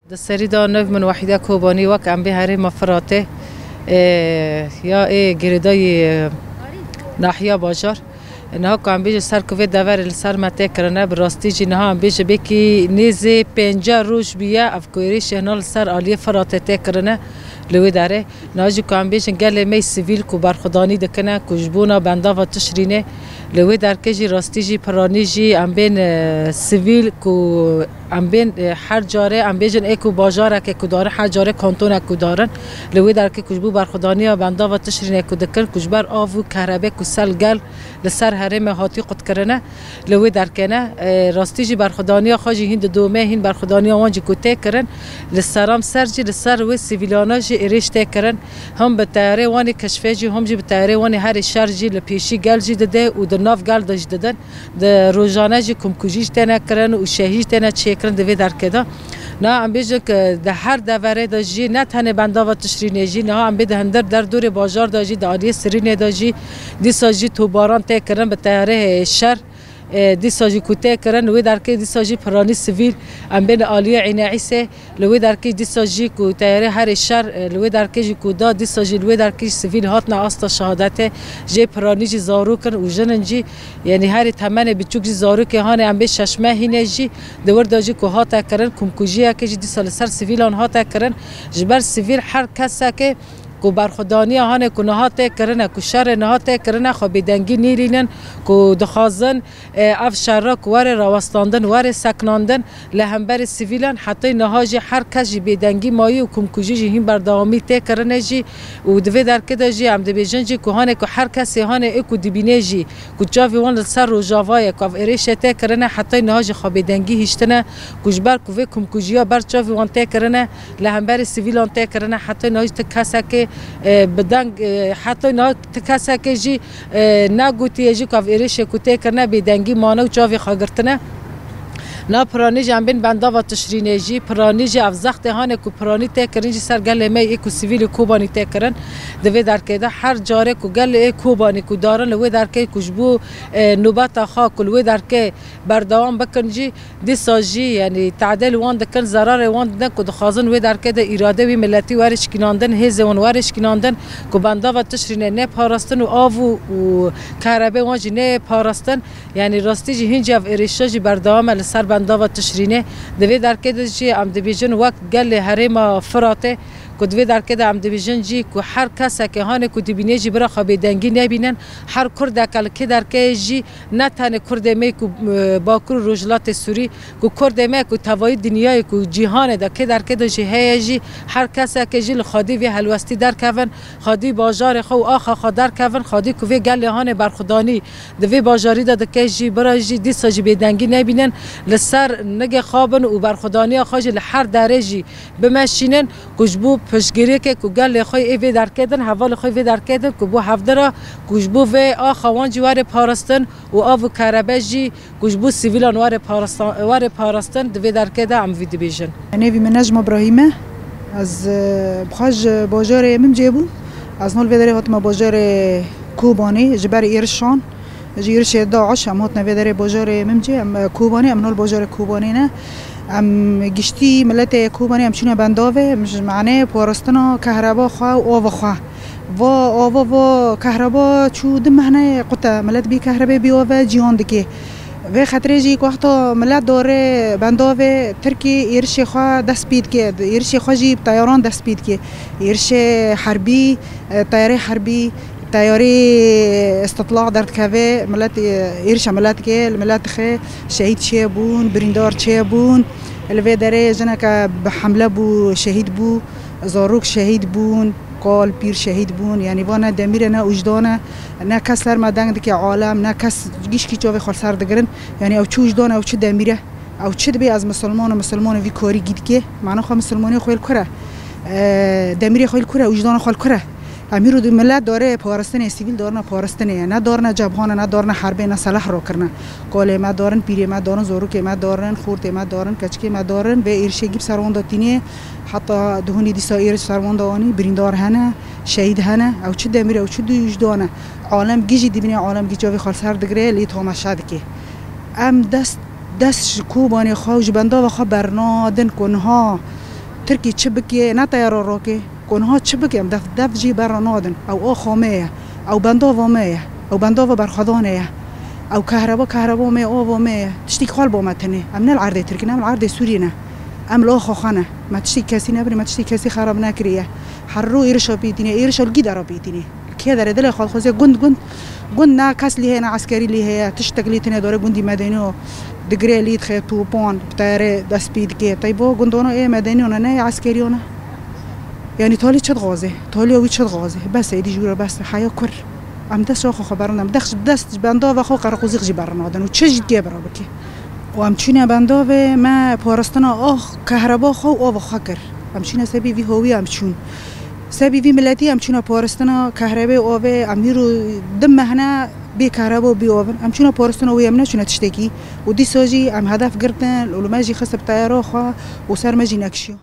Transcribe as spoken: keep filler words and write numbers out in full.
Di serî de nav min Wahîde Kobanî, wek em bê herêma Firatê, e, ya ê girêdayî, e, nahiya bajar. Niha ku em bêjin ser ku vê deverê li ser me tê kirine, bi rastî jî niha em bêjin bêkî nêzê pêncî roj bûye, ev ku êrîşê hina li ser aliyê Firatê tê kirine li wê derê. Niha jî ku em bêjin gelê me yê sivîl ku berxwedanî dikine, ku ji bona bendava Tişrînê li wê derkê jî rastî jî piranî jî em bên, e, sivîl ku em bên, e, her carê em bêjin ê ku bajarekê ku darin, her carê kantonek ku darin, li wê derkê ku ji bo berxwedaniya bendava Tişrînê ku dikin, ku ji ber av û kehrebê ku sel gel li ser herêmê hatî qutkirine, li wê derkê ne. E, rastî jî berxwedaniya xwe jî hîn didome, hîn berxwedaniya wan jî ku tê kirin, li seram ser jî li ser wê sivîlana jî êrîş tê kirin. Him bi teyarê wan ê keşfê jî, him jî bi teyarê wan ê herê şer jî li pêşî gel jî dide û di nav gel de jî didin. Di rojane jî komkujî jî têne kirin û şehîd jî têne çêkirin di vê derkê de. Niha em bêjin ku di her deverê de jî, ne tenê bendava Tişrînê jî, niha em bê di hindir derdorê bajar de jî, di aliyê Sirînê de jî, dîsa jî tobaran tê kirin bi teyarê şer. E, dîsa jî ku tê kirin, li wê derkê dîsa jî piranî sivîl, em bên aliyê Îne Îsê, li wê derkê dîsa jî ku teyarê herê şer, e, li wê derkê jî ku da, dîsa jî li wê derkê jî sivîl hatine asta şehadetê, jê piranî jî zarok in û jin in jî, yanî herê temenê biçûk jî zarokê hanê em bê şeş mehînê jî, di wir de jî ku hate kirin, komkujiyekê jî dîsa li ser sivîlan hate kirin. Ji ber sivîl her kesekê ku berxwedaniya hanê ku niha tê kirine, ku şerê niha tê kirine, xwe bêdengî nîlînin, ku dixwazin, e, ev şerra ku were rawestandin, were seknandin li hemberî sivîlan, hetê niha jî her kes jî bêdengî mayî û komkujî jî hîn berdewamî tê kirine jî û di vê derkê de jî em dibêjin jî ku hanê ku her kesê hanê ê ku dibîne jî ku çavê wan li ser Rojava ye, ku ev êrîşê tê kirine, hetê niha jî xwe bêdengî hiştine, ku ji ber ku vê komkujiya ber çavê wan tê kirine, li hemberî sivîlan tê kirine, hetê niha jî ti kesekê, e, bi deng, e, hetê niha ti kesekê jî, e, negotiye jî ku ev êrîşê ku tê kirine bêdengî mane û çavê xwe girtine. Na piranî jî em bên bendava Tişrînê jî, piranî jî ev zextê hanê ku piranî tê kirin jî ser gelê me yê ku sivîlê Kobanî tê kirin. Di vê derkê de her carê ku gelê Kobanî ku darin li wê derkê ku ji bo, e, nobeta xwe ku li wê derkê berdewam bikin jî, dîsa jî, yanî tedê li wan dikin, zerarê wan didin ku dixwazin wê derkê de îrade wî miletî were şikînandin, hêzê wan were şikînandin, ku bendava Tişrînê nê parastin û av û, û kerebê wan jî nê parastin. Yanî rastî jî hîn jî ev êrîşa jî berdewam e li ser bendava Tişrînê. Di vê derkê de jî em dibêjin wek gelê herêma Firatê, ku di vê derkê de em dibêjin jî ku her kesekê hanê ku dibînê jî bira xwe bêdengî nebînin, her kurdeke li kê derkê jî, ne tenê kurdê me ku, e, Bakur û Rojhilatê Sûrî, ku kurdê me ku tevayî dinyayê ku cîhanê de kê derkê de jî heye jî, her kesekê jî li xwedî vê helwestî derkevin, xwedî bajarê xwe û axa xwe derkevin, xwedî ku vê gelê hanê berxwedanî di vê bajarî de dike jî, bira jî dîsa jî bêdengî nebînin, li ser nigê xwe bin û berxwedaniya xwe jî li her derê jî bimeşînin, ku ji bo piştgiriyeke ku gelê xwe ê vê derkê din, hevalê xwe vê derkê din, ku bo hevdira, ku ji bo vê axa wan jî were parastin û av û kerebe jî, ku ji bo sivîlan were parastan-, were parastin, di vê derkê de em vî dibêjin. Nêvî min Necma Brahîm e. Ez, e, bi xwe ji bajarê Mimcê bûm. Ez nol vê derê hatime bajarê Kobanê ji ber êrişan. Ji êrişê DAIŞ em hatine vê derê bajarê Mimcê, em, e, Kobanê, em nol bajarê Kobanê ne. Em giştî miletê Kobanê em çûne bendavê, em ji manê parastina kehreba xwe û ava xwe. Va ava va kehreba çû du mehne qute, milet bî kehrebê bî ave ciyan dike. Vê xetirê jî ku wexta milet dore bendavê Tirkî êrişê xwe dest pê dike, êrişê xwe jî bi teyaran dest pê dike. Êrişê herbî, e, teyarê herbî, teyarê îstitla derdikeve, milet, e, êrişa milet dike, li milet dixe, şehîd çêbûn, birîndar çêbûn. Li vê derê jineke bi hemle bû, şehîd bû, zarok şehîd bûn, kal, pîr şehîd bûn. Yanî va ne demîr e, ne wijdan e, ne kes ser me deng dike alem, ne kes gişkî çavê xwe li ser digirin. Yanî ew çi wijdan e, ew çi demîr e. Ew çi dibê ez misilman im, misilmanê vî karî gî dike. Mana xwe misilmanê xwe li kur e? E, demîrê xwe li kur e, wijdanê xwe li kur e? Em îro di milet dare parastinê, sivîl darine parastinê ye. Ne darine cebhan e, ne darine herbê, ne selah rakirine. Kalê me darin, pîrê me darin, zorokê me darin, xortê me darin, keçikê me darin. Vê êrişê gî bi ser wan de tînê. Heta duhunî dîsa êriş ser wan de anî, birîndar hene, şehîd hene. Ew çi demîr e, ew çi wijdan e? Alem gî jî dibîne, alem gî çavê xwe li ser digire, lê tamaşe dike. Em dest, dest ji Kobanê xwe û ji bendava xwe bernadin ku niha Tirkî çi bikê, ne teyara rokê. Ku niha çi bike, em def, def jî berre nadin. Ew axa me ye. Ew bendava me ye. Ew bendava berxwedanê ye. Ew kehreba, kehreba me, ava me ye. Tiştî xwe li bo me tune. Em ne li erdê Tirkî ne, em li erdê Sûrî ne. Em li axa xwe ne. Me tiştî kesî nebirî, me tiştî kesî xerab nekiriye. Her ro êrişa pîtîne, êrişa li gî dera pîtîne. Li kê derê dilê xwe dixwaze gund, gund, gund ne kes lî heye, ne eskerî lî heye. Tiştek lî tune dore gundî medenî o. Digre lî dixe topan, bi teyarê dest pî dike. Teybo gundona ê medenî ona ne ya eskerî ona. Yanî talî çi dixwaze? Taliya wî çi dixwaze? Bes êdî ji wî re bes e. Heya kur. Em dest ji xwe xwe berin, em dest, dest ji bendava xwe qereqûzî jî berin nadin û çi jî dikê bira bike. Û em çûne bendavê me parastina ax, kehreba xwe û ava xwe kir. Em çûne sebî vî hawî em çûn. Sebî vî miletî em çûne parastina kehrebê û avê, em hîro du mehne bê kehreba û bê av in. Em çûne parastina wê, em neçûne tiştekî. Û dîsa jî em hedef girtin, û li me jî xist bi teyara xwe û ser me jî nekişiya.